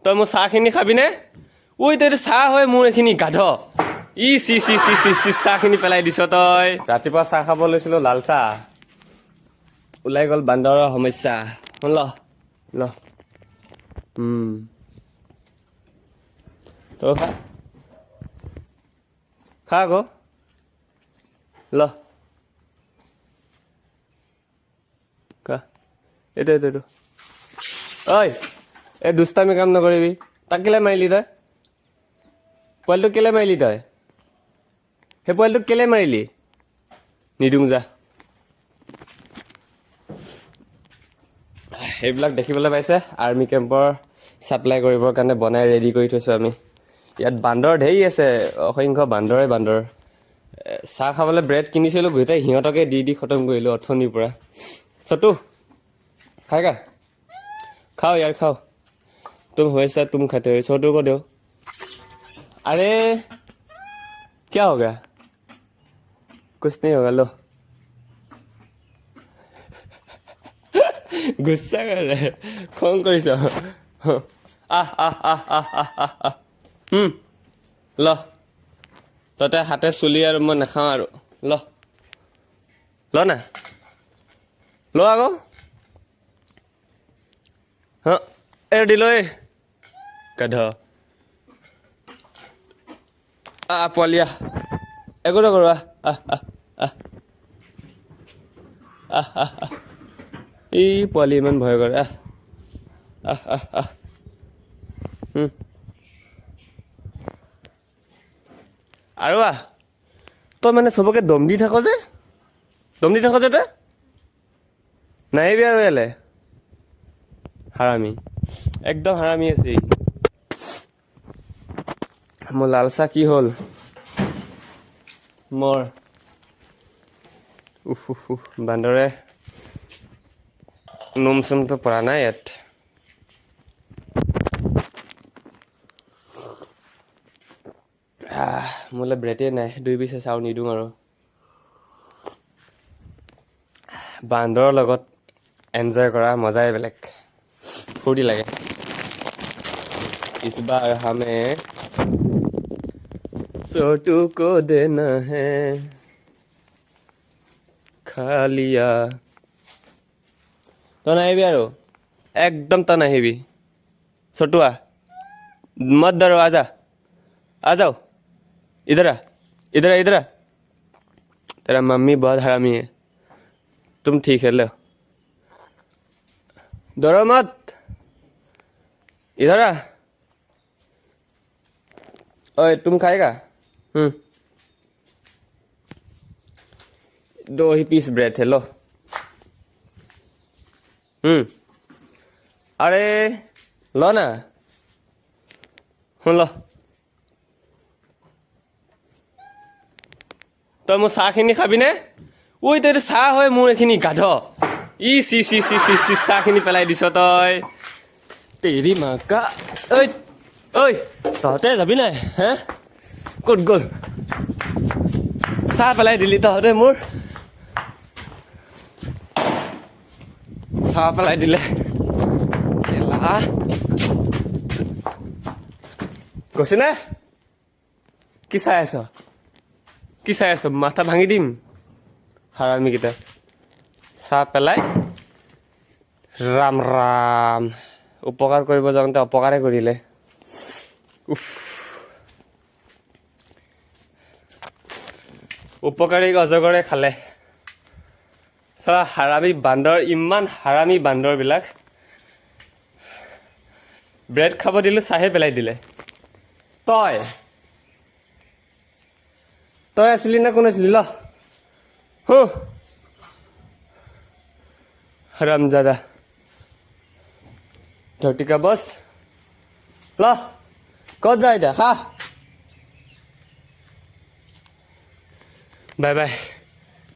তই মোৰ চাহখিনি খাবিনে? ঐ, তই এইটো চাহ হয় মোৰ এইখিনি, গাধ। ই চি চি চি চি চি, চাহখিনি পেলাই দিছ তই। ৰাতিপুৱা চাহ খাব লৈছিলোঁ, লাল চাহ ওলাই গ'ল। বান্দৰৰ সমস্যা। ল ল, তই খা, খা আকৌ, ল, খা। এইটো এইটো এইটো। ঐ, এই দুষ্টামি কাম নকৰিবি। তাক কেলে মাৰিলি তই? পোৱালিটোক কেলে মাৰিলি তই? সেই পোৱালিটোক কেলে মাৰিলি? নিদিওঁ যা। সেইবিলাক দেখিবলৈ পাইছে, আৰ্মি কেম্পৰ ছাপ্লাই কৰিবৰ কাৰণে বনাই ৰেডি কৰি থৈছোঁ আমি। ইয়াত বান্দৰ ধেৰ আছে, অসংখ্য বান্দৰে বান্দৰ। চাহ খাবলৈ ব্ৰেড কিনিছিলোঁ, গোটেই সিহঁতকে দি দি খতম কৰিলোঁ অথনিৰ পৰা। চতু, खाएगा? खाओ यार, खाओ। तुम हमेशा तुम खाते हो, छोटू को दो। अरे, क्या हो गया? कुछ नहीं होगा, लो। गुस्सा कर रहे, খং কৰিছ? আহ আহ আহ আহ আহ আহ আহ। ল, ততে হাতে চুলি আৰু মই নাখাওঁ আৰু। ল, ল না, ল আকৌ। হ, এই দিলো। এই গাধ, আহ পোৱালি, আহ। একো নকৰো, আহ আহ আহ আহ আহ আহ আহ। এই পোৱালি ইমান ভয় কৰে। আহ আহ আহ আহ। আৰু আহ। তই মানে চবকে দম দি থাক যে, দম দি থাক যে, তই নাহিবি আৰু ইয়ালে। হাৰামি, একদম হাৰামি আছে ই। মোৰ লাল চাহ কি হ'ল মোৰ? উফ উফ উফ, বান্দৰে নোম চোমটো পৰা নাই ইয়াত। মোলৈ ব্ৰেডেই নাই, দুই পিচ আছে আৰু নিদিওঁ আৰু। বান্দৰৰ লগত এনজয় কৰা মজাই বেলেগ, ফূৰ্তি লাগে। इस बार हमें छोटू को देना है। खा लिया। তই নাহিবি আৰু, একদম তই নাহিবি। চতুৱা, मत डरो, आजा, आ जाओ, इधर आ, इधर आ, इधर आ। तेरा मम्मी बहुत हरामी है, तुम ठीक है। लो, डरो मत, इधर आ। ओए, तुम खाएगा? दो ही पीस ब्रेड है, लो। अरे, लो ना। ল। তই মোৰ চাহখিনি খাবিনে? ঐ, তই এইটো চাহ হয় মোৰ এইখিনি, গাধ। ই চি চি চি চি চি, চাহখিনি পেলাই দিছ তই। তেৰি মাকা। ঐ ঐ, তহঁতে যাবি নাই হে? ক'ত গ'ল? চাহ পেলাই দিলি তহঁতে মোৰ, চাহ পেলাই দিলে। কেলা গৈছে নে? কি চাই আছ? কি চাই আছ? মাথা ভাঙি দিম হাৰামীকেইটা। চাহ পেলাই। ৰাম ৰাম, উপকাৰ কৰিব যাওঁতে অপকাৰে কৰিলে। উফ, উপকাৰীক অজগৰে খালে। চালা হাৰামী বান্দৰ, ইমান হাৰামী বান্দৰবিলাক। ব্ৰেড খাব দিলোঁ, চাহে পেলাই দিলে। তই তই আছিলি নে কোন আছিলি? ল, হু, হাৰামজাদা ধৰ্তিকা বছ। ল, ক'ত যায় এতিয়া? খা, বাই বাই।